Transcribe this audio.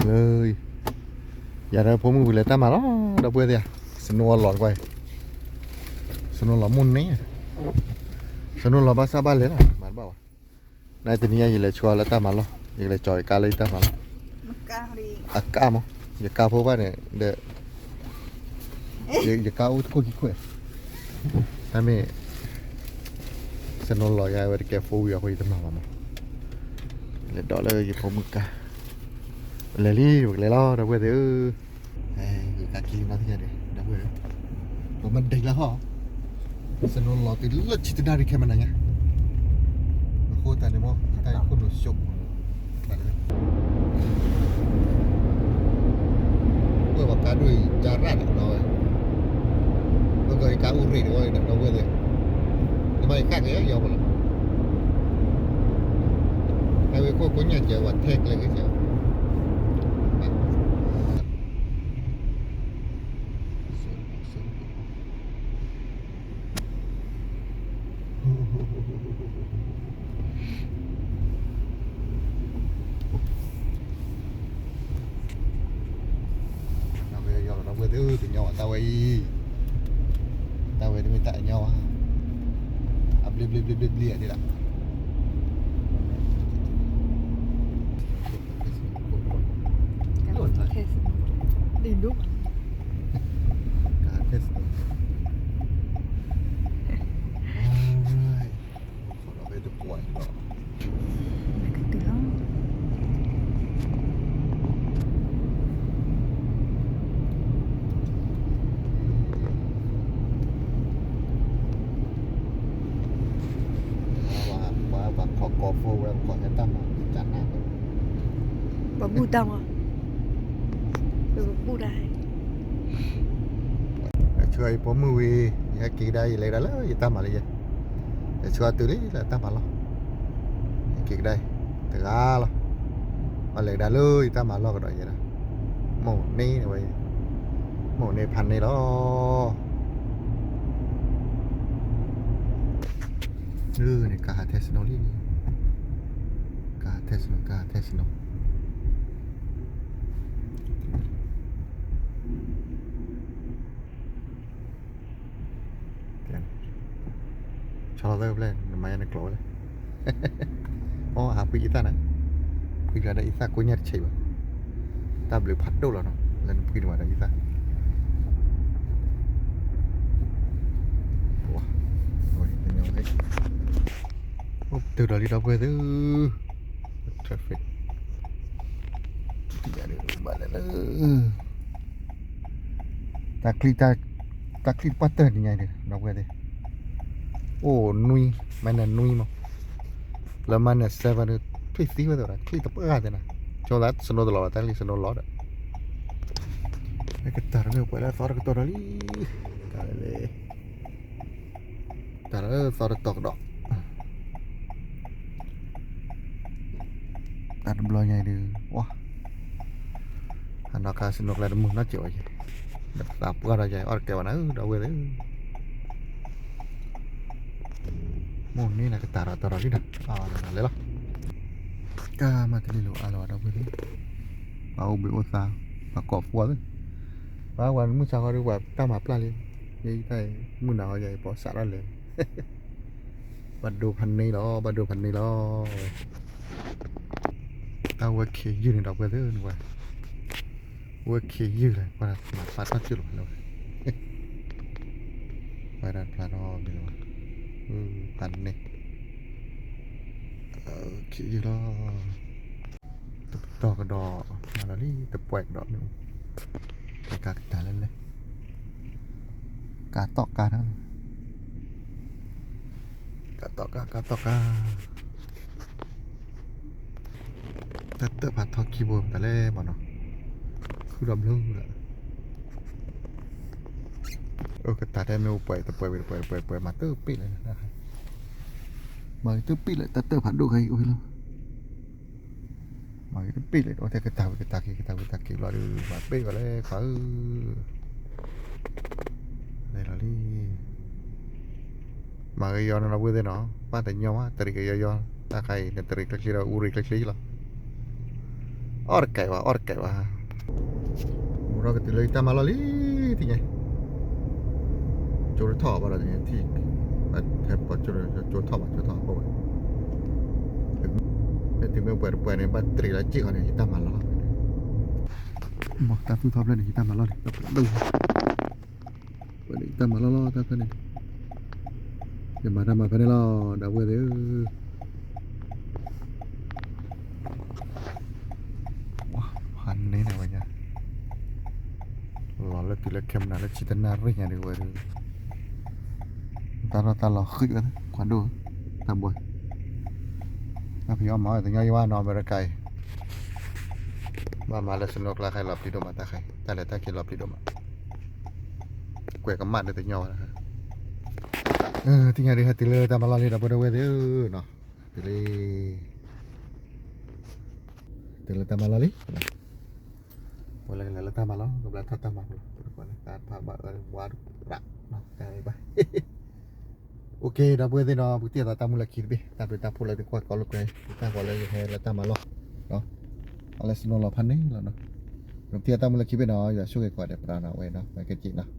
လၢ ယၤဒီးဖိမုၣ်ဝံၤလဲၤတၢ်မၤလီၤ ဒီပုၢ်ဝဲၢ်သ့ၣ်ဧၢ, snow လီၤတကွၢ်အံၤ, snow လီၤမိၢ်န့ၣ်, snow လီၤဘၣ်ဆၣ်ဘၣ်လဲၤလီၤ မၤတဘၣ်ဘၣ်, နတနံၤညါယလဲၤဆှၢလၢတၢ်မၤလီၢ်, ယကလဲၤကၠီၤယကါလၢယတၢ်မၤလီၢ်, အကါမး, ယကါဖိဘၣ်န့ၣ်ဒီး ယကါအိၣ်တခိၣ်ခံခိၣ်, တၢ်မ့ၢ် snow လီၤယၤဝဲတကဲ four wheel အဃိယတမၤဘၣ်မး, လဲၤဒီးလၢယဖိမုၣ်ကါ, လဲၤလံ ပကလဲၤလီၤ ဒီပုၢ်ဝဲၢ်သ့ၣ်ဧၢ, ယကါက့ၤလံနီၢ်သ့ၣ်ညါန့ၣ် ဒီပုၢ်ဝဲၢ်ဧၢ, ပမ့ၢ်ဒိးလၢဟီၣ် snow လီၤတုၤလၢဆံတနၣ်ရံၣ်ခဲမနၤညါ, အဃိသတးန့ၣ်မ့ၢ် ယတၢ်အံၤခိၣ်နူာ်ဆိး ပှၤကါဒိၣ်အံၤ ကါရၣ်န့ၣ်နီၤဝဲ, ပကီၢ်ယကါအူရ့ၣ်န့ၣ်ဝဲဒီပုၢ်ဝဲၢ်သ့ၣ်, နမ့ၢ်ယကါက့ၤယီၤပလီၤ, အဝဲခိၣ်ကိးညၣ်ကဲဝဲထဲကျဲက့ၤကဲ, ဒီပုၢ်ဝဲၢ်သ့ၣ် တညီဘၣ်တၢ်ဝဲအံၤ, တၢ်ဝဲတမ့ၢ်တၢ်အညီဘၣ်, အဘျ့ဘျ့ဘျ့ဘျ့ဘျ့ဒ်ဒၣ် ပှၤ ပှၤ ပှၤခီၣ်ကီၢ်ဖိဝဲ ပှၤခီၣ်ဟဲတၢ်မၤ ကနၣ် ပဘူၣ်တၢ်မး, ပဘူၣ်တၢ်, ဆှၢယဖိမုၣ်ဝံၤ ယဟဲက့ၤကဒါ ယလဲၤကဒါလၢယတၢ်မၤလၢယဲ, ယဆှၢတုၤလံလၢတၢ်မၤလီၢ်, ယက့ၤကဒါ တဂၤလီၤ, ပလဲၤကဒါလၢယတၢ်မၤလီၢ်ကဒီးယဲဒၣ်, မိၢ်န့ၢ်ဝဲ, မိၢ်န့ၢ်ဖးန့ၢ်လီၤ. န့ၣ် ကါဟးထဲ snow လံ, ကါဟးထဲ snow, ကါဟးထဲ snow. ဆီလီၤသၢကပျဲၢ် နမၤယါနကျိးဝဲလဲၣ်. အိ ဟးဖှံအံသၣ်န့ၣ်, ဖှံကျါဒီးအံသၣ်ကိးညါတဆံးဘၣ်, တၢ်ဘျုးဖးဒိၣ်လီၤနီၤ လၢနဖှံန့ၢ်ဝဲဒၣ်အံသၣ်. အိ ပတုၤဒီးလံဒီပုၢ်ဝဲၢ်သ့ၣ်, traffic ဘၣ်လဲၣ်လၢ တၢ်ချံ, တၢ်ချံတပှၢ်တၢၢ်တနံၤညါအံၤဒီး ဒီပုၢ်ဝဲၢ်သ့ၣ်, အိၣ်နွံ, မၤနၢၤနွံမး, လၢမၤနၢၤ seven ဒီး ထွံၣ်သံဝဲသ့ၣ်ဒီး ချံတပှၢ်ဂၤသ့ၣ်နၤ, ဆိသး snow တလီၤဘၣ် တၢ်ချံ snow လီၤဒီး, ကတၢၢ်တမ့ၢ်ပှဲၤလၢသီတကတီၢ်ဒီးလံ, တၢ်လၢ တၢ်လၢသီတတီၤကဒီး, တၢ်တဘျီညါအံၤဒုး ဝါ, ဟးနီၣ်ခါ snow ကျါတမုာ်နီတစဲးဝဲယဲ, ဒီးပသးပှၢ်ဒီးယဲ အီၣ်တကဲဘၣ်နၤဧၢ ဒီပုၢ်ဝဲၢ်သ့ၣ်, မိၢ်န့ၢ်နၤကတၢၢ်ဒီးတီၤဒီးလံဒီး အါလီၤလဲၤလီၤ, တၢ်မၤတလံၤလိာ်အါလီၤဘၣ်ဒီပုၢ်ဝဲၢ်သ့ၣ်, ပှၤအိၣ်ဘှံးအိၣ်သါ, ပှၤကိးဖှိၣ်သ့ၣ်, ပှၤဝဲမုၢ်ဆါဃီဒီး ပှၤတၢ်မၤပျၢ်လံ, ယဲယတၢ်အံၤ မုၢ်နၤဃီယဲအံၤ ပိာ်စးထီၣ်လဲၤ ဘၣ်ဒိဖးန့ၢ်လီၤ, ဘၣ်ဒိဖးန့ၢ်လီၤ. တၢ်ဝဲခ့ယုၢ်န့ၣ်ဒီပုၢ်ဝဲၢ်သ့ၣ်, ဝဲခ့ယုၢ်လဲၣ်, ပှၤမၤဖျါထီၣ်ကၠိလီၤလၢဝဲ, ပှၤဒၣ်ဖျါထီၣ်မ့ၢ်လၢၤဘၣ်, ဖးန့ၢ်, ခ့ယုၢ်လီၤ. တပတီၢ်ကဒီး, မၤလီၤလံ တပှဲၤကဒီးန့ၣ်, ကကါကတၢၢ်လဲၣ်လဲၣ်, ကါတီၢ်ကါန့ၣ်, ကါတီၢ်ကါ ကါတီၢ်ကါ, တၢ်တၢၢ်ဖးထီခံဘိတၢ်လဲၣ်မနီၤ, ခုဒီးဘျုးလၢ အိၣ်ကတၢၢ်ထဲမ့ၢ်အိၣ်ပှဲၤတပှဲၤဝံၤတပှဲၤတပှဲၤတပှဲၤ မၤတပ့ၢ်လၢၤ, မၤတပ့ၢ်လၢၤ တၢ်တၢၢ်ဖးဒိၣ်ခါအံၤအိၣ်ဟံၣ်လီၤ. မၤဂ့ၤတပ့ၢ်လၢၤ အိၣ်ထဲကတၢၢ်ဝံၤကတၢၢ်က့ၤ ကတၢၢ်ဝံၤကတၢၢ်က့ၤဘျီဒီး မၤတပ့ၢ်ဘၣ်လၢၤခွါဧၢ, လဲၤလီၤလံ. မၤဂ့ၤယီၤနီၤ ဒီပုၢ်ဝဲၢ်သ့ၣ်နီၤ, ဘၣ်တညီဘၣ် တရံးကယီယီ, တၢ်ခါအံၤ နတရံးကျဲချ့ဒီး အူရံးကျဲချ့လီၤ. အီၣ်တကဲးဝဲ အီၣ်တကဲးဝဲ, မူထီၣ်ကတုၤလၢယတၢ်မၤလီၢ်လံ, သ့ၣ်ညါ, ကၠိထီၣ်ဘၣ်ဒီးသ့ၣ်ညါ, ကၠိထီၣ်ဘၣ် ကၠိထီၣ်ဘၣ်ဝဲ, မ့ၢ်တုၤမ့ၢ်ပှဲၤတပှဲၤန့ၣ် ဘၣ်တြံးလီၤစ့ၢ်ကီးန့ၣ် ယတၢ်မၤလီၢ်လီၤ, မ့ၢ်တၢ်သူၣ်ထီၣ်ဖျၢၣ်န့ၣ် ယတၢ်မၤလီၢ်လံ, တၢ်မၤလီၢ်လီၤ တၢ်ဖဲန့ၣ်, ယမၤတၢ်မၤဖဲန့ၣ်လီၤ ဒီပုၢ်ဝဲၢ်သ့ၣ်ဧၢ, ဖးန့ၢ်န့ၣ်ဝဲညါ, လီၤလၢတုၤလၢခဲမနၤလၢဆံတနၣ်ရံၣ်ညါဒ်ဝဲဒၣ်, တၢ်ထီၣ်တၢ်လီၤဃံးဝဲ ခွါဒိၣ်, တၢ်ဘှီ, တၢ်ဖံးအီၣ်မၤအီၣ်တညီယဘၣ်နီၤ အမဲရကၤအံၤ, ဘၣ်မၤလၢ snow ကျါခါအံၤလီၤပျံၤဒိၣ်မး တၢ်ခါအံၤ တၢ်လဲၤတၢ်က့ၤလီၤပျံၤဒိၣ်မး, ကွဲးကမၣ်ဒ်တညီဘၣ်, သ့ၣ်ညါဒ်ဟဲတုၤလၢတၢ်မၤလီၢ်လံ ဒီပုၢ်ဝဲၢ်သ့ၣ်ဧၢနီၤ, တုၤလၢ တုၤလၢတၢ်မၤလီၢ်လံ, ပဝဲလၢကလဲၤလၢတၢ်မၤလီၢ် ကဘျါထီၣ်တၢ်မၤလီၢ်, တၢ်ဖးဘၣ်အၢဝါတရးနီၤ, တၢ်ဘၣ်, OK ဒီပုၢ်ဝဲၢ်သ့ၣ်နီၤ ပကထံၣ်အသးတၢ်မူလၢခံတဘ့ၣ်, တၢ်ဘျုးတၢ်ဖှိၣ်လၢသုကွၢ်ကီလိာ်ကွဲ တၢ်ဂီၤလၢယဟဲလၢတၢ်မၤလီၢ်, အလၢ snow လီၤဖးန့ၣ်လီၤနီၤ, ပကထံၣ်အသးတၢ်မူလၢခံဘ့ၣ်နီၤ ယွၤဆိၣ်ဂ့ၤကိးဂၤဒဲး ပရၤနီၤ ဝဲနီၤ ဝဲကက့ၤနီၤ